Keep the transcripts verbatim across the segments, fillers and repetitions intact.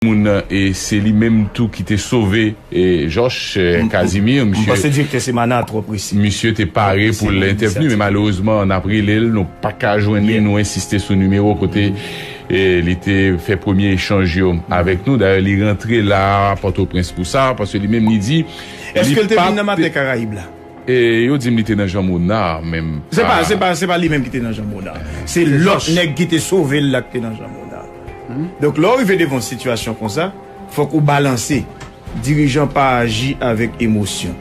moun nan, e se li menm tou ki te sove, e, Jòch, e, Kazimir. M panse direktè Semana a twò presi. Misye te pare pou l entèvni, men malerezman, n ap rele l, nou pa ka jwenn li, nou ensiste sou nimewo kote, e, li te fè premye echanj yo avèk nou. Dayè, li rantre la Pòtoprens pou sa, paske li menm li di, èske l te vin nan Maten Karayib la? E yo di m li te nan Jan Mona menm. Se pa, se pa, se pa li menm ki te nan Jan Mona. Se lòt nèg ki te sove l la ki te nan Jan Mona. Donk, lè w rive devan yon sitiyasyon konsa, fòk ou balanse. Dirijan pa aji avèk emosyon.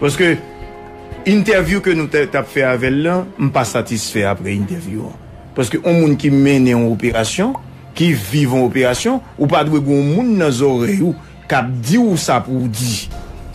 Paske entèvyou ke nou te, t ap fè avè l lan, m pa satisfè apre entèvyou an. Paske yon moun ki mennen yon operasyon, ki viv yon operasyon, ou pa dwe gen yon moun nan zòrèy ou k ap di w sa pou w di.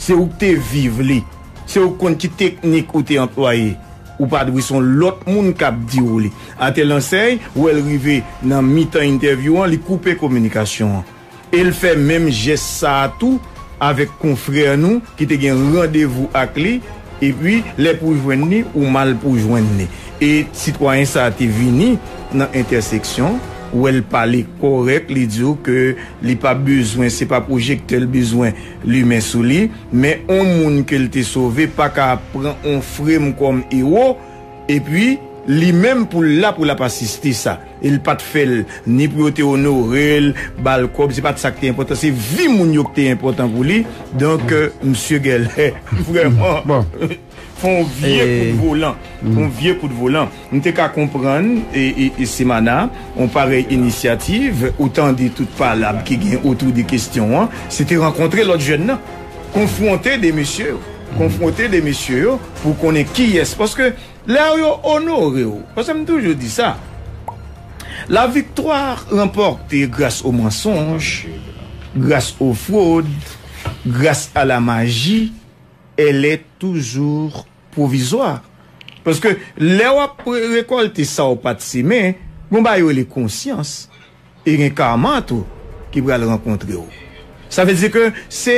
Se ou k te viv li. Se ou k konn ki teknik ou te anplwaye. Ou pa dwe se yon lòt moun k ap di w li. Atè Lansèy, ou wè l rive nan mitan entèvyou an, li koupe kominikasyon an. E l fè menm jès sa a tou avèk konfrè nou ki te gen randevou ak li, epi lè pou w jwenn li, ou mal pou w jwenn li. E sitwayen sa a te vini nan entèseksyon, ou wè l pale kòrèk, li di w ke li pa bezwen, se pa pwojektè l bezwen limen sou li, men on moun ke l te sove pa ka pran on frem kòm ewo, epi li menm pou l la pou l ap asiste sa. E l pa t fè l ni pou yo te onore l, ba l kòb, se pa t sa k te enpòtan, se vi moun yo k te enpòtan pou li. Donk, euh, misye genlè vrèman fè yon vye kout volan. Fè yon vye kout volan. M te ka konprann, e, e, e Semana, yon parèy inisyativ, ou tande tout palab ki gen otou de kesyon an, se te rankontre lòt jèn nan, konfwonte de mesye yo, konfwonte de mesye yo pou konnen kiyès. Paske lè yo onore w, paske m toujou di sa, la victoire remportée grâce au mensonge, grâce aux fraudes, grâce à la magie, elle est toujours provisoire. Paske lè w ap re-, rekòlte sa w pa t simen, gon bagay yo rele konsyans. E gen karma tou ki pral rankontre w. Sa vle di ke se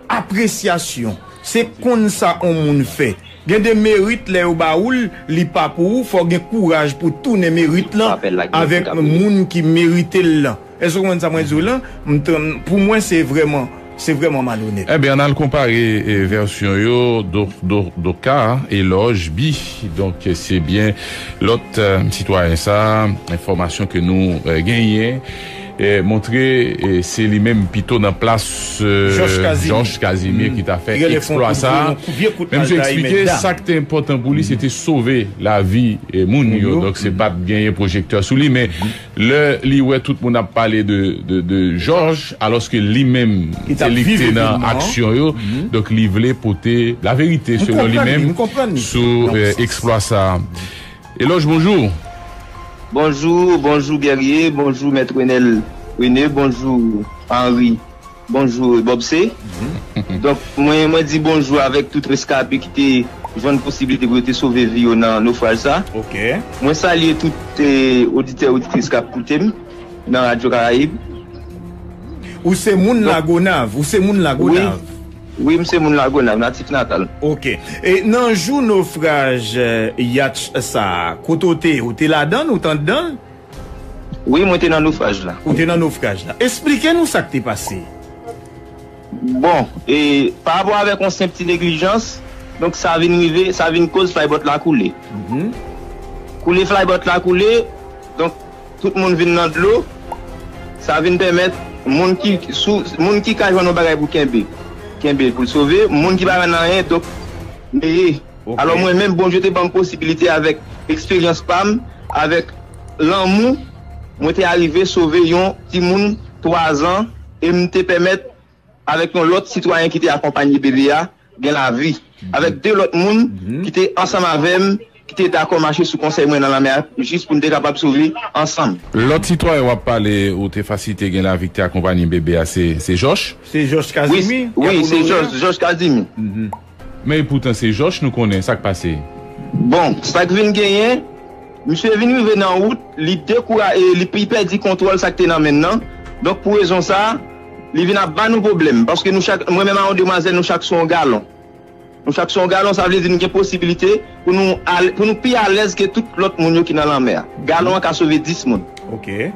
apresyasyon, se konn sa on moun fè. Gen de merit lè yo ba ou l, li pa pou ou, fò w gen kouraj pou tounen merit lan avèk moun ki merite l lan. Èske w konprann sa mwen di w lan? M t-, pou mwen, se vrèman, se vrèman malonèt. Ebyen, ann al konpare, e, vèsyon yo, do, do, Doka, Elòj, Bi. Donk, se byen lòt, e, sitwayen sa, enfòmasyon ke nou, e, genyen, e, montre, e, se li menm pito nan plas, e, Jòj Kazimye ki ta fè eksplwa sa. Men misye eksplike sa k te enpòtan pou li, se te sove lavi, e, moun yo. Donk, se pa t genyen pwojektè sou li, men lè li wè tout moun ap pale de, de, de Jòj, alòske li menm, se li k te nan aksyon yo, donk li vle pote laverite, selon li menm, sou, e, eksplwa sa a. Elòj, bonjou. Bonjou, bonjou, Guerrier, bonjou, Mèt Renel René, bonjou, Henri. Bonjou, Bob C. Donk, mwen, mwen di bonjou avèk tout reskape ki te jwenn posiblite pou yo te sove vi yo nan nofraj sa. Mwen salye tout, e, oditè, oditris k ap koute m nan Radyo Karayib. Ou se moun Lagonav, ou se moun Lagonav. Wi, m se moun Lagonav, natif natal. Ok. E nan jou nofraj, e, yatch sa, kote w te, ou te ladan l, ou t anndan l? Wi, mwen te nan nofraj la. Ou te nan nofraj la. Esplike nou sa k te pase. Bon, e pa rapò avèk yon senp ti neglijans, donk sa vin rive, sa vin koz flybot la koule. Koule flybot la koule, donk tout moun vin nan dlo, sa vin pèmèt moun ki sou, moun ki ka jwenn yon bagay pou kenbe, kenbe l pou l sove, moun ki pa jwenn anyen, donk neye. Alò mwen menm, Bondye te ban m posibilite avèk eksperyans pa m, avèk lanmou, mwen te arive sove yon timoun twa zan e m te pèmèt avèk yon lòt sitwayen ki te akonpanye bebe a gen lavi. Avèk de lòt moun ki te ansanm avè m, ki te dakò mache sou konsèy mwen nan lanmè a, jis pou n te kapab sove ansanm. Lòt sitwayen w ap pale, ou te fasilite gen lavi, ki te akonpanye bebe a, se, se Jòch? Se Jòch Kazimi? Wi, wi, se Jòch, Jòch Kazimi. Men epoutan se Jòch nou konnen, sa k pase? Bon, sa k vin genyen, misye vin rive nan wout, li dekoura-, e li, li pèdi kontwòl sa k te nan men l nan. Donk, pou rezon sa a, li vin ap ba nou pwoblèm, paske nou chak, mwen menm a yon demwazèl, nou chak sou yon galon. Nou chak sou yon galon, sa vle di nou gen posibilite pou nou al-, pou nou pi alèz ke tout lòt moun yo ki nan lanmè a. Galon an ka sove dis moun.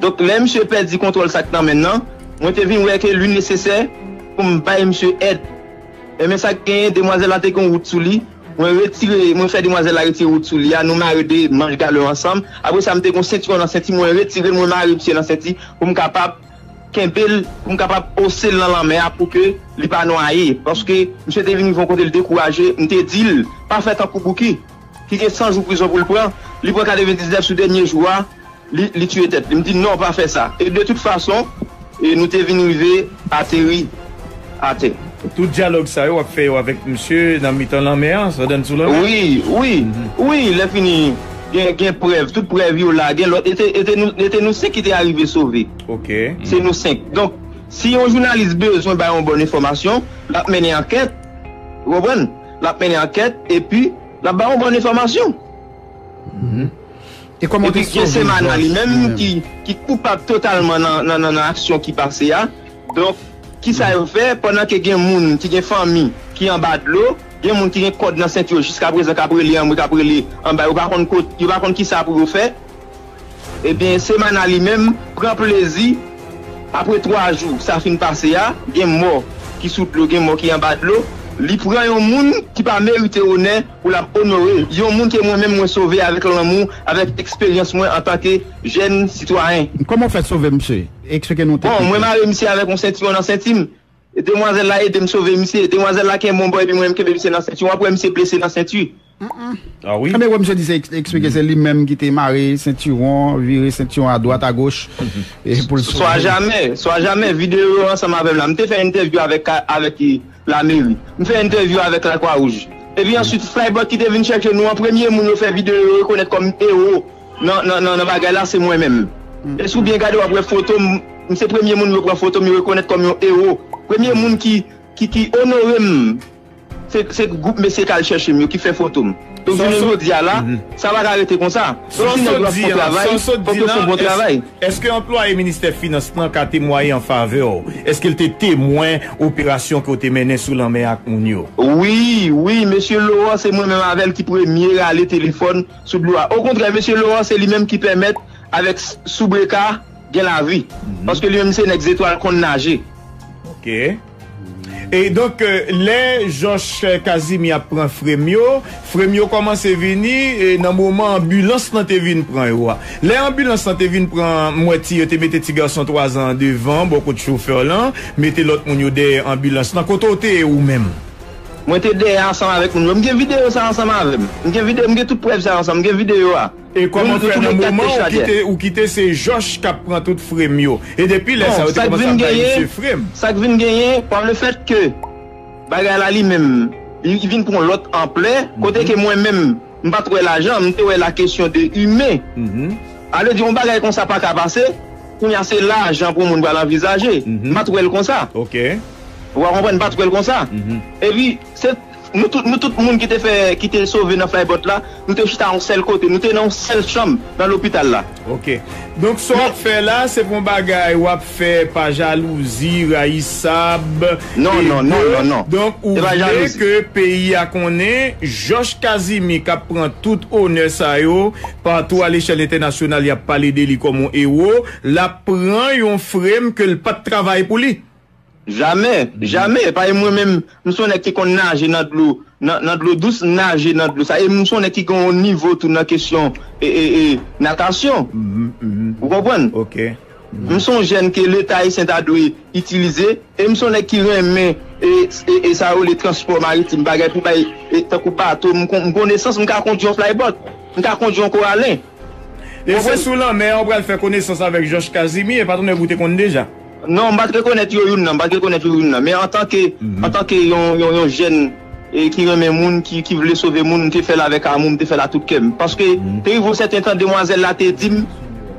Donk, lè misye pèdi kontwòl sa k nan men l nan, Mwen te vin wè ke li nesesè pou m bay misye èd. Enben sa k genyen, demwazèl la te gen wout sou li. Mwen retire, mwen fè demwazèl la retire wout sou li a. Nou mare de manch galon ansanm. Apre sa, m te gen yon sentiwon nan senti. Mwen retire l, mwen mare misye nan senti pou m kapab kenbe l, pou m kapab ose l nan lanmè a pou ke li pa nwaye. Paske misye te vin rive yon kote, li dekouraje. M te di l, pa fè tankou Bouki, ki gen san jou prizon pou l pran. Li pran katrevendiznèf sou dènye jou a. Li, li tiye tèt li. M di, "Non, pa fè sa." E de tout fason, e nou te vin rive ateri atè. Tout dyalòg sa yo w ap fè yo avèk misye nan mitan lanmè a, sa w dan sou lanmè? Wi, wi, wi, lè fini, gen, gen prèv, tout prèv yo la, gen lòt, e te, e te nou, e te nou senk ki te arive sove. Ok. Se nou senk. Donk, si yon jounalis bezwen bay yon bòn enfòmasyon, l ap mennen ankèt, ou konprann? L ap mennen ankèt, epi l ap bay yon bòn enfòmasyon. E kòman w te sove Jòj li menm? Epi gen Semana li menm ki, ki koupab totalman nan, nan, nan, nan aksyon ki pase a. Donk, kisa yo fè pandan ke gen moun ki gen fanmi ki anba dlo, gen moun ki gen kòd nan senti yo jiskaprezan k ap rele anmwe, k ap rele anba, yo pa konn kot, yo pa konn kisa pou yo fè. Ebyen, Semana li menm pran plezi, apre twa jou sa fin pase a, gen mò ki sou dlo, gen mò ki anba dlo, li pran yon moun ki pa merite onè pou l ap onore yon moun ke mwen menm mwen sove avèk lanmou, avèk eksperyans mwen antanke jèn sitwayen. Kòman w fè sove misye? Eksplike nou teknik la. Bon, mwen mare misye avèk yon sentiwon nan senti m. Demwazèl la ede m sove misye. Demwazèl la kenbe yon bò epi mwen menm kenbe misye nan senti. W ap wè misye blese nan senti. Ah wi? Ebyen, wè misye di se eks-, eksplike se li menm ki te mare sentiwon, vire sentiwon a dwat a goch, e pou l sove. Swa jamè, swa jamè, videyo yo ansanm avè m la. M te fè entèvyou avèk ka-, avèk, e, lameri. M fè entèvyou avèk Lakwa Wouj. Epi answit, Flybot ki te vin chèche nou an, premye moun yo fè videyo yo rekonèt kòm ewo nan, nan, nan, nan bagay la, se mwen menm. E si w byen gade, w ap wè foto m, m se premye moun yo pran foto m, yo rekonèt kòm yon ewo. Premye moun ki, ki, ki onore m, se, se gwoup mesye k al chèche m yo, ki fè foto m. Donk, jounen jodi a la, sa pa ka rete konsa. Fòk ti nèg yo ap fè yon travay, fòk yo fè yon bon travay. Èske anplwaye ministè finans lan ka temwaye an favè w? Èske l te temwen operasyon ke w te mennen sou lanmè ak moun yo? Wi, wi, mesye Laurent, se mwen menm avè l ki premye rale telefòn sou dlo a. Okontrè, mesye Laurent, se li menm ki pèmèt avèk s-, soubreka gen lavi. Paske li menm se nèg zetwal konn naje. Ok. E donk, e, lè Jòch Kazimi ap pran frè m yo, frè m yo kòmanse vini, e, nan moman anbilans lan te vin pran yo a. Lè anbilans lan te vin pran, m wè ti, yo te mete ti gason twa zan devan, bò kot chofè lan, mete lòt moun yo dèyè anbilans lan. Kote w te ye ou menm? Mwen te dèyè ansanm avèk moun yo. M gen videyo sa ansanm avè m. M gen videyo, m gen tout prèv sa ansanm. M gen videyo a. E kòman fè nan moman ou kite, ou kite se Jòch k ap pran tout frè m yo? E depi lè sa, yo te kòmanse ap bay misye frè m. Sa k vin genyen, pa le fèt ke bagay la li menm, li vin pran lòt anplè, kote ke mwen menm, m pa t wè lajan, m te wè la kesyon de imen. Ale di yon bagay konsa pa ka pase, kounye a se lajan pou moun pral anvizaje. M pa t wè l konsa. Ok. Ou pa konprann, m pa t wè l konsa. Epi, se nou tout, nou tout moun ki te fè, ki te sove nan Flybot la, nou te chita yon sèl kote, nou te nan yon sèl chanm nan lopital la. Ok. Donk, sa w ap fè la, se pa yon bagay w ap fè pa jalouzi, rayisab. Non, non, non, non, non. Donk, ou vle ke peyi a konnen, Jòch Kazimi k ap pran tout onè sa yo, patou alechèl entènasyonal, y ap pale de li kòm yon ewo, l ap pran yon frè m ke l pa t travay pou li. Jamè, jamè. Paske mwen menm, m se yon nèg ki konn naje nan dlo, nan, nan dlo dous, m naje nan dlo sa. E m se yon nèg ki gen yon nivo tou nan kesyon, e, e, e, natasyon. Ou konprann? Ok. M se yon jèn ke Leta ayisyen ta dwe itilize. E m se yon nèg ki renmen, e, e, e sa yo rele transpò maritim, bagay pou bay, e, tankou bato, m kon-, m konesans, m ka kondui yon flybot, m ka kondui yon koralen. E se sou lanmè a w pral fè konesans avèk Jòch Kazimi, e pa t yon nèg ou te konn deja? Non, m pa t rekonèt yo youn nan, m pa t rekonèt yo youn nan. Men antanke, antanke yon, yon, yon jèn, e, ki renmen moun, ki, ki vle sove moun, m te fè l avèk amou, m te fè l a tout kè m. Paske te rive yon sèten tan, demwazèl la te di m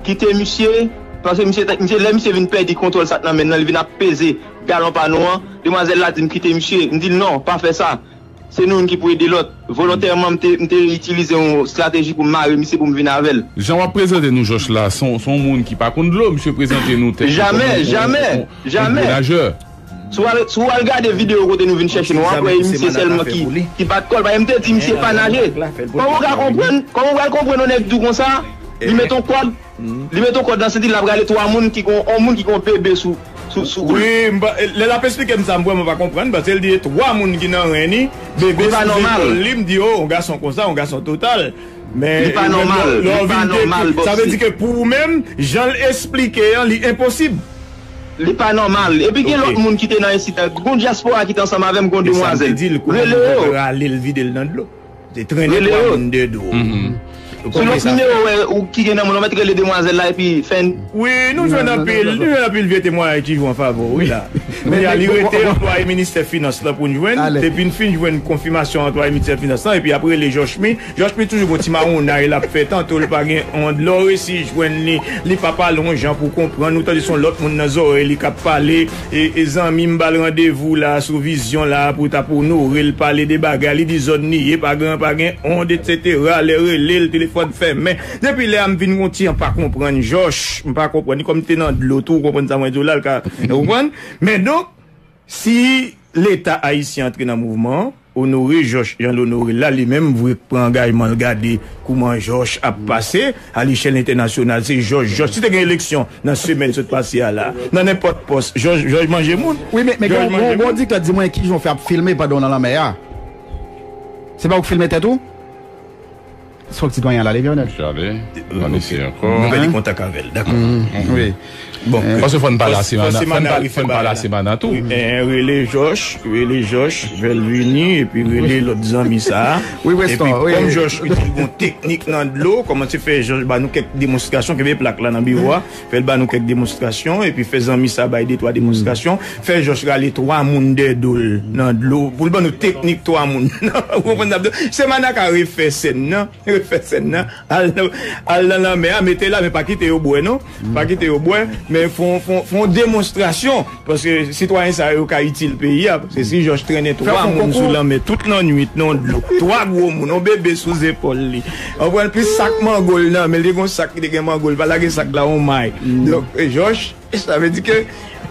kite misye, paske misye, misye, lè misye vin pèdi kontwòl sa k nan men l nan, li vin ap peze galon pa nou an, demwazèl la di m kite misye. M di l non, pa fè sa. Se nou youn ki pou ede lòt. Volontèman, m te, m te itilize yon estrateji pou m mare misye pou m vin avè l. Jan w ap prezante nou Jòch la, se yon, se yon moun ki pa konn dlo, misye prezante nou tèt li kòm yon, yon, yon, yon gwo najè. Si w al, si w al gade videyo kote nou vin chèche nou, w ap wè e misye sèlman ki, ki bat kò l. Paske m te di misye pa naje. Kòman w ka konprann, kòman w pral konprann yon nèg di w konsa, li mete yon kòd, li mete yon kòd nan senti l, l ap rale twa moun ki gon, yon moun ki gon bebe sou, sou, sou kou l. Wi, m pa, lè l ap esplike m sa, m vrèman pa konprann, paske l di e twa moun ki nan ren li, bebe sou zepòl li, m di, o, yon gason konsa, yon gason total. Men, Li pa lè, nòmal, lè w li pa vin de, nòmal, sa vle Bòksè. Di ke pou ou menm, jan l esplike an, li enposib. Li pa nòmal. Epi gen Ok. lòt moun ki te nan ensidan. Gon dyaspora ki te ansanm avè m, gon E sa m te demwazèl. di l, kote Rele moun yo. Te rale l vide l nan dlo. Te trennen Rele twa yo. moun de do. Mhm. Ou Sou konprann lòt sa? Nimewo, wè, ou ki gen nan moun, ou mèt rele demwazèl la epi fè n Wi, nou jwenn Nan, nan, anpil, nan, nan. nou jwenn anpil vye temwayaj ki jwe an favè w, wi, la. Men Men, ya, li men, rete bon, bon. anplwaye ministè finans la pou n jwenn. Ale. Depi n fin jwenn konfimasyon anplwaye ministè finans la, epi ap rele Jòchmi. Jòchmi toujou gon ti mawonnay l ap fè, tanto l pa gen ond. Lè w resi jwenn li, li pa pale yon jan pou konprann. Ou tande se yon lòt moun nan zòrèy li k ap pale. E, e zanmi m ba l randevou la sou vizyon la pou t ap onore l, pale de bagay. Li di zòn li ye, pa gen, pa gen ond, etsetera. Lè rele l, telefòn fèmen. Depi lè a m vin yon ti jan pa konprann Jòch. M pa konprann li kòm m te nan dlo tou, ou konprann sa mwen di w la, l ka, ou konprann? Men donk, si Leta ayisyen antre nan mouvman an, onore Jòch jan l onore l la, li menm vre pran angajman l gade kouman Jòch ap pase, a lechèl entènasyonal, se Jòch, Jòch. Si te gen eleksyon nan semèn sot pase a la, nan nenpòt pòs, Jòch, Jòch manje moun. Wi, men, men Jòch gen, manje gen yon moun. Diktè di mwen ki jan w fè ap filme pandan w nan lanmè a. Se pa ou k filme tèt ou? Fòk sitwayen al ale, Pionèl. Misye ale. An Ok. Ayiti ankò. Nou pèdi kontak avè l, dakò. Wi. Bon. Paske fò n pale a Fòs-, Semana, fò n Semana pale, fò n pale a Semana tou. Wi, eh, rele Jòch, rele Jòch, fè l vini, epi rele lòt zanmi sa a. Wi, Weston, Epi wi. kòm Jòch itil gon teknik nan dlo, kòmanse fè Jòch ba nou kèk demonstrasyon, kenbe plak la nan biwo a, fè l ba nou kèk demonstrasyon, epi fè zanmi sa bay de twa demonstrasyon, fè Jòch rale twa moun dèyè do l nan dlo, pou l ban nou teknik twa moun. Ou konprann sa m di w? Semana ka refè sèn nan. Fè sèn nan, al nan, al nan lanmè a, mete la, men pa kite yo bwè, non. Pa kite yo bwè, men fè yon, fè yon, fè yon demonstrasyon, paske sitwayen sa yo ka itil peyi a, paske si Jòch trennen twa moun sou lanmè tout lannwit nan dlo, twa gwo moun, yon bebe sou zepòl li, anpwen plis sak mango l nan men l, te gen yon sak ki te gen mango, l pa lage sak la yon may. Donk, Jòch, Sa vle di ke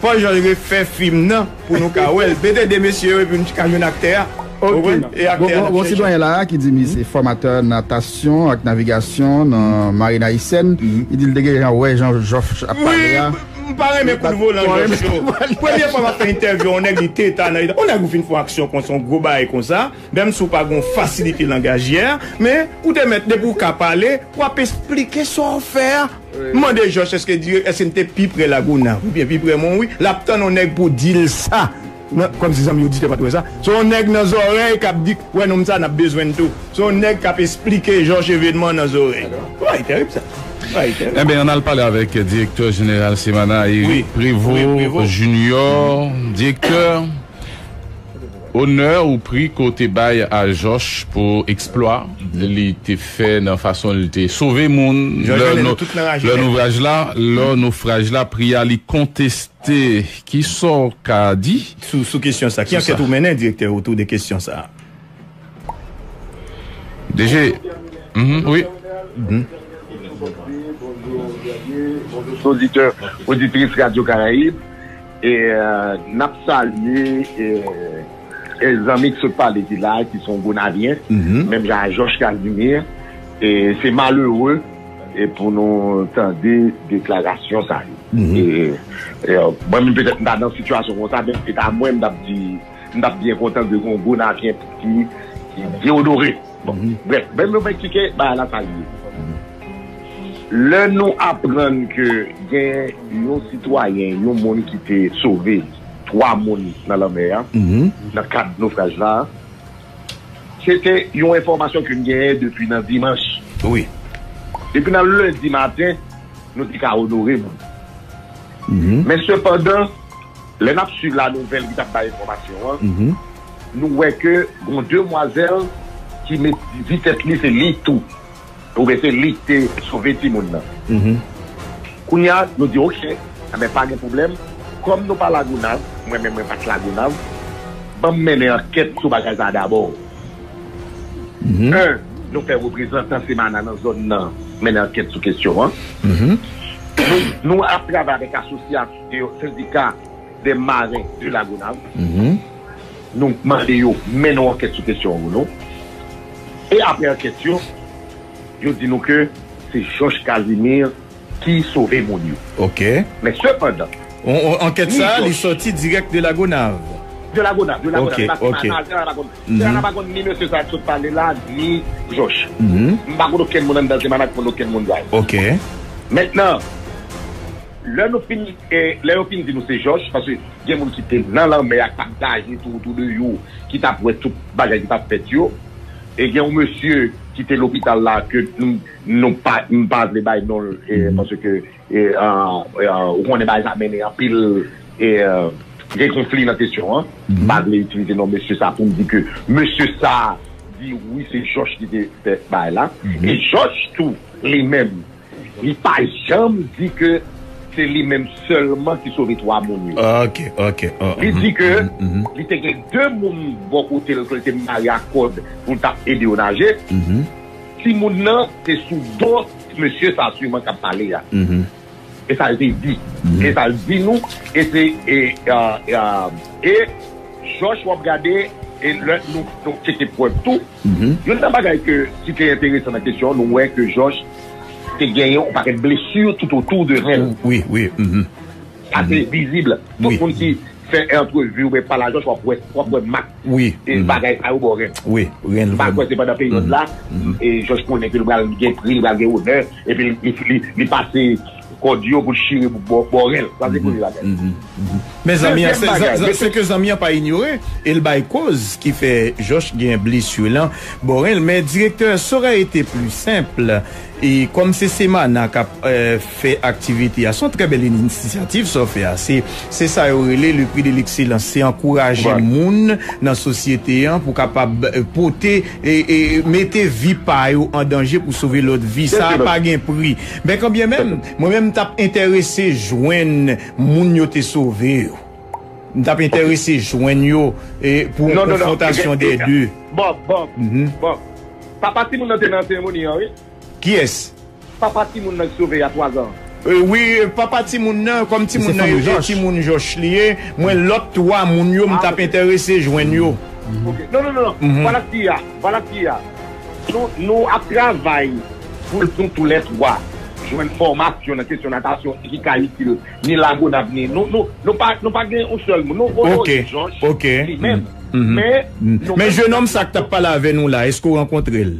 fò Jòj refè fim nan pou nou ka wè l. Mete de mesye yo epi nou ka jwenn aktè a. Ou konprann? E aktè a n ap chèche. Gon sitwayen la a ki di li se fòmatè natasyon ak navigasyon nan Marin Ayisyèn. Li di l te gentan wè jan Jòj ap pale a. Wi, m pa renmen kout volan Jòj yo. Premye fwa m ap fè entèvyou yon nèg li teta nan eta. Yon nèg ou fin fè yon aksyon konsa, yon gwo bagay konsa, menm si w pa gon fasilite langajyè, men ou te mèt depi w ka pale, w ap esplike sa w fè a. M mande Jòj èske dirèk, èske n te pi prè Lagonav oubyen pi prè Monwi, l ap tann yon nèg pou di l sa. Nan, kòmsi zanmi oditè pa t wè sa. Se yon nèg nan zòrèy k ap di, "Wè nonm sa, n ap bezwen l tou." Se yon nèg k ap esplike Jòj evènman nan zòrèy. Bagay tèrib sa. Bagay tèrib. Enben, ann al pale avèk direktè jeneral Semana, Eric Prévost Junior. Direktè, Onè ou pri ke w te bay a Jòj pou eksplwa li te fè nan fason li te sove moun lè nou, lè nouvraj la, lè nofraj la, pri a li konteste. Kisa w ka di sou, sou kesyon sa? Ki ankèt ou mennen, direktè, otou de kesyon sa? D G, mhm, wi. Bonjou, Xavier. Bonjou, oditè, oditris Radyo Karayib. E, euh, n ap salye, e, e zanmi ki sot pale ki la, ki se yon Gonavyen, menm jan a Jòj Kazimye. E se malere, e pou nou tande deklarasyon sa yo. E, e, mwen menm petèt m ta nan sitiyasyon konsa, men se ta mwen m t ap di, m t ap byen kontan ke gon Gonavyen ki, ki deyonore. Bon, brèf, men nou va eksplike bagay la sa l ye. Lè nou aprann ke gen yon sitwayen, yon moun ki te sove twa moun nan lanmè a, nan kad nofraj la, se te yon enfòmasyon ke n genyen depi nan dimanch. Wi. Depi nan lendi maten, nou te ka onore moun. Men sepandan, lè n ap swiv la nouvèl ki t ap bay enfòmasyon an, nou wè ke gon demwazèl ki met, di tèt li se li tou. Oubyen se li ki te sove timoun nan. Kounye a, nou di, "Oke, enben, pa gen pwoblèm. Kòm nou pa Lagonav, mwen menm, mwen pa t Lagonav, ban m mennen ankèt sou bagay sa a dabò." En, nou fè reprezantan Semana nan zòn nan mennen ankèt sou kesyon an. Nou, nou ap travay avèk asosyasyon, sendika de maren de Lagonav. Nou mande yo mennen yon ankèt sou kesyon an pou nou. E apre ankèt yo, yo di nou ke se Jòj Kazimye ki sove moun yo. Ok. Men sepandan, On, on, ankèt sa a, li sòti dirèk de Lagonav. De Lagonav, de Lagonav. Ok, ok. Se pa nan Lagonav. Se pa nan Lagonav ni mesye sa sot pale la, ni Jòch. M pa konn okenn moun anndan Semana ki konn okenn moun sa yo. Ok. Mentnan, lè nou fin, eh, lè yo fin di nou se Jòch, paske gen moun ki te nan lanmè a, k t ap naje tou, tou de yo, ki t ap wè tout bagay ki t ap fèt yo. E gen yon mesye ki te lopital la, ke nou, nou pa, m pa vle bay non l, eh, paske e, e, e, ou konnen bagay sa mennen anpil, e, e, gen konfli nan kesyon an. M pa vle itilize non mesye sa pou m di ke mesye sa di wi se Jòch ki te fè bagay la. E Jòch tou, li menm, li pa janm di ke se li menm sèlman ki sove twa moun yo. Ok, ok. Li di ke li te gen de moun bò kote l ke l te mare a kòd pou l t ap ede yo naje. Timoun nan te sou do mesye sa siman k ap pale a. E sa l te di. E sa l di nou, e se, e, e, e, e Jòch w ap gade, e lè nou, nou tcheke prèv tou, youn nan bagay ke, ki te enteresan nan kesyon an, nou wè ke Jòch te genyen yon pakèt blesi tout otou de ren l. Wi, wi. Ase vizib. Tout moun ki fè antrevi oubyen pale a Jòch, w ap wè, w ap wè mak e bagay sa yo bò ren l. Wi, ren l. M pa kwè se pandan peryòd la, e Jòch konnen ke li pral gen pri, li pral gen onè, epi li, li, li, li pase kòd yo pou l chire bò, bò ren l. Sa se premye bagay. Mezanmi, se, se ke zanmi an pa inyore, e l bay koz ki fè Jòch gen blesi lan bò ren l. Men direktè, ça aurait été plus simple. E kòm se Semana k ap, eh, fè aktivite a, se yon trè bèl inisyativ sa w fè a. Se, se sa yo rele le prix de l'excellence. Se ankouraje moun nan sosyete an pou kapab, eh, pote e, e mete vi pa yo an danje pou sove lòt vi. Sa a pa gen pri. Men kanbyen menm, mwen menm m t ap enterese jwenn moun yo te sove yo. M t ap enterese jwenn yo, e, pou yon konfwontasyon dè de. Bon, bon, bon. Papa timoun nan te nan seremoni an, wi. Kiyès? Papa timoun nan ki sove a twazan an. E, wi, papa timoun nan, kòm timoun nan, e timoun Jòch li ye, mwen lòt twa moun yo, m t ap enterese jwenn yo. Ok. Non, non, non, non. Vwala ki a, vwala ki a. Nou, nou ap travay pou nou toulètwa jwenn fòmasyon nan kesyon natasyon ki ka itil ni Lagonav ni nou, nou, nou pa, nou pa gen yon sèl moun. Nou onore Jòch li menm. Men, men jenòm sa k t ap pale avè nou la, èske w rankontre l?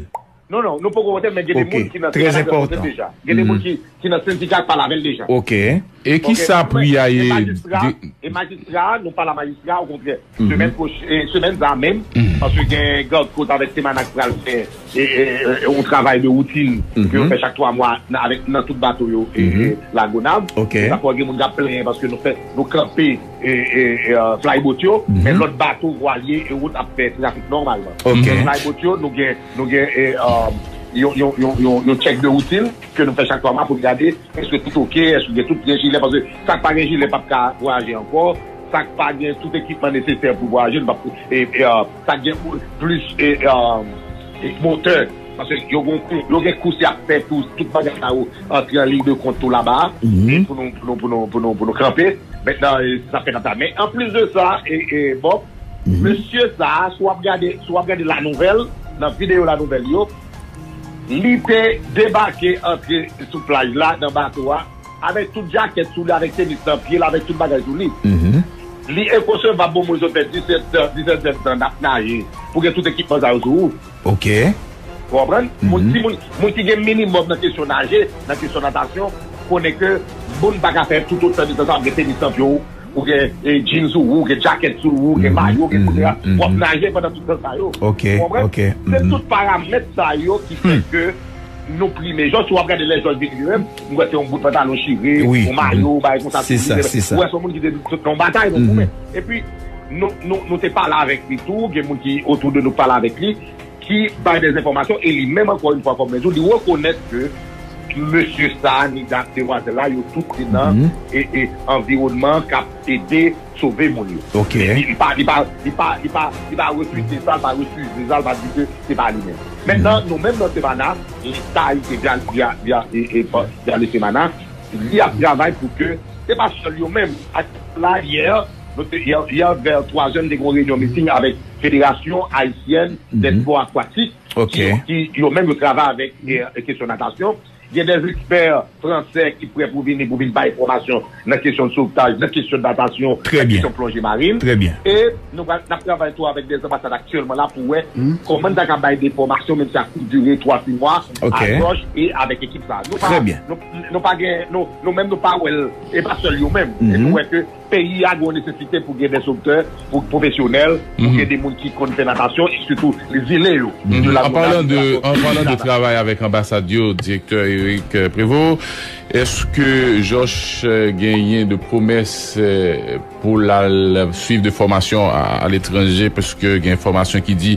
Non, non, nou poko rankontre l, men gen de moun ki nan sendika k rankontre l deja. Gen de moun ki, ki nan sendika k pale avè l deja. Ok. E kisa pri a ye? E majistra, e majistra, nou pale a majistra, okontrè. Semèn pwoch-, e semèn sa a menm, paske gen gad kot avèk Semana k pral fè, e, e, e, yon travay de woutin ke yo fè chak twa mwa nan, avèk, nan tout bato yo, e, e, Lagonav. Ok. Sa fè gen moun k ap plenyen paske nou fè, nou kanpe, e, e, e, flyboat yo, men lòt bato, vwalye e wout ap fè trafik nòmalman. Ok. Flyboat yo, nou gen, nou gen, e, um, yon, yon, yon, yon, yon tchèk de woutin ke nou fè chak twa mwa pou n gade èske tout ok, èske gen tout gen jilè, paske sa k pa gen jilè p ap ka vwayaje ankò, sa k pa gen tout ekipman nesesè pou vwayaje, nou p ap, e, e, sa k gen plis, e, e, e, motè, paske yo gen kou, yo gen kou si ap fè tou, tout bagay sa yo antre an liy de kont tou laba, e pou nou, pou nou, pou nou, pou nou, pou nou kanpe. Mentnan, e, sa fè nan ta. Men anplis de sa, e, e, bon, mesye sa a, si w ap gade, si w ap gade lanouvèl, nan videyo lanouvèl yo, li te debake, antre sou plaj la, nan bato a, avèk tout jakèt sou li, avèk tenis nan pye l, avèk tout bagay sou li. Li enkonsevab, bon, moun sot fè disèt, disèt zèdtan n ap naje, pou gen tout ekipman sa yo sou ou. Ok. Ou konprann? Moun, timoun, moun ki gen minimòm nan kesyon naje, nan kesyon natasyon, konnen ke moun pa ka fè tout otan distans sa, gen tenis nan pye w, ou gen, e, jeans ou, ou gen jakèt sou ou, ou gen mayo, ou gen koutè, w ap naje pandan tout tan sa yo. Ok, ok. Ou konprann? Se tout paramèt sa yo ki fè ke nou prime. Jan si w ap gade lè Jòj vini li menm, m wè se yon bout pantalon chire, yon mayo, bagay konsa sou li. Ou wè se yon moun ki te sot nan yon batay, nan yon goumen. Epi, nou, nou, nou te pale avèk li tou, gen moun ki otou de nou pale avèk li, ki bay de enfòmasyon, e li menm, ankò yon fwa, kòm mwen di w, li rekonèt ke mesye sa a, ni da-, demwazèl la, yo tout te nan, e, e, anviwònman k ap ede sove moun yo. Ok. Li, li pa, li pa, li pa, li pa, li pa refize sa, li pa refize sa, li pa di ke se pa li menm. Mentnan, nou menm nan Semana, Leta ayisyen, via, via, via, e, e, via le Semana, li ap travay pou ke se pa sèl yo menm. Ak la, yè, nou te, yè, yè, vè twa zè, nou te gen yon reyinyon meeting avèk Federasyon Ayisyèn dè Spò Akwatik, ki, ki yo menm yo travay avèk, e, kesyon natasyon. Gen de ekspè fransè ki prè pou vini, pou vin bay enfòmasyon nan kesyon de sovtaj, nan kesyon de natasyon, nan kesyon plonje marin. E nou pral, n ap travay tou avèk de anbasad aktyèlman la pou wè kòman n ta ka bay de fòmasyon, menm si sa kout dire twa, sis mwa, a Jòj e avèk ekip sa. Nou pa, nou, nou pa gen, nou, nou menm nou pa wè l, e pa sèl yo menm. E nou wè ke peyi a gen yon nesesite pou gen de sovtè, pou pwofesyonèl, pou gen de moun ki konn fè natasyon, e sitou zile yo. De la An palan de, an palan de travay avèk anbasad yo, direktè Eric, euh, Prévost, èske Jòj, euh, genyen de pwomès, euh, pou l al swiv de fòmasyon a, aletranje, paske gen enfòmasyon ki di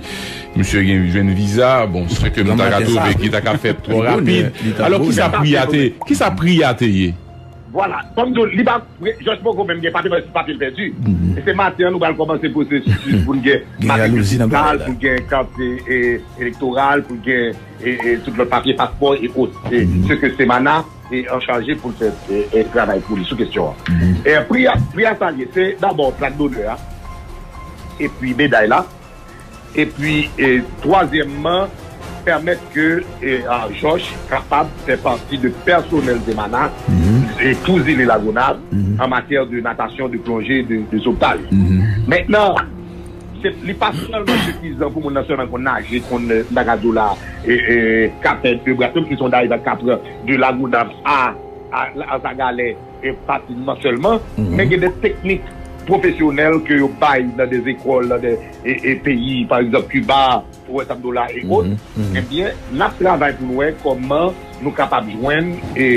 misye gen jwenn viza, bon, se ke nou ta ka twouve ki ta ka fèt twò rapid. Alò, kisa pri a te, kisa pri a te ye? Vwala, kòm di w, li pa, Jòj poko menm gen papye, paske papye l pèdi. E se maten an nou pral kòmanse pwosesis pou n gen matrikil fiskal, pou n gen kat, e, elektoral, pou n gen, e, e, tout lòt papye, paspò e ot. E se ke Semana e an chaje pou l fè, e, e, travay pou li sou kesyon an. E pri a, pri a sa l ye, se dabò plak donè a, epi meday la, epi, e, twazyèmman, pèmèt ke, e, a, Jòj kapab fè pati de pèsonèl Semana, e, pou zile Lagonav, an matyè de natasyon, de plonje, de, de sovtaj. Mentnan, se, li pa sèlman sifizan pou moun nan sèlman konn naje, konn, e, m ta ka di w la, e, e, ka fè de bras, menm si se yon dayv k ap pran de Lagonav a, a, a Anse à Galets, e, fasilman sèlman, men gen de teknik pwofesyonèl ke yo bay nan de zekòl, nan de, e, e, peyi, pa egzanp, Kiba, West Angola e ot, ebyen, n ap travay pou n wè kòman nou kapab jwenn, e,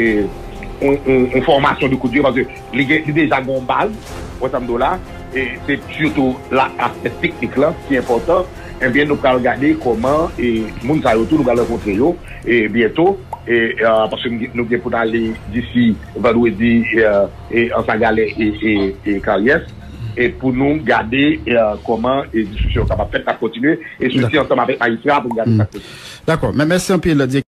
yon, yon, yon fòmasyon de kout dire, paske li gen, li deja gen yon baz, West Angola, e se sitou la, aspè teknik la ki enpòtan, ebyen, nou pral gade kòman, e, moun sa yo tou, nou pral rankontre yo, e, byento, e, e, paske nou gen, nou gen pou n ale disi vandredi, e, e, Anse à Galets e, e, e Karyès, e pou nou gade, e, kòman, e, diskisyon yo kapab fèt, n ap kontinye, e soti ansanm avèk majistra pou n gade sa k posib. Dakò, men mèsi anpil,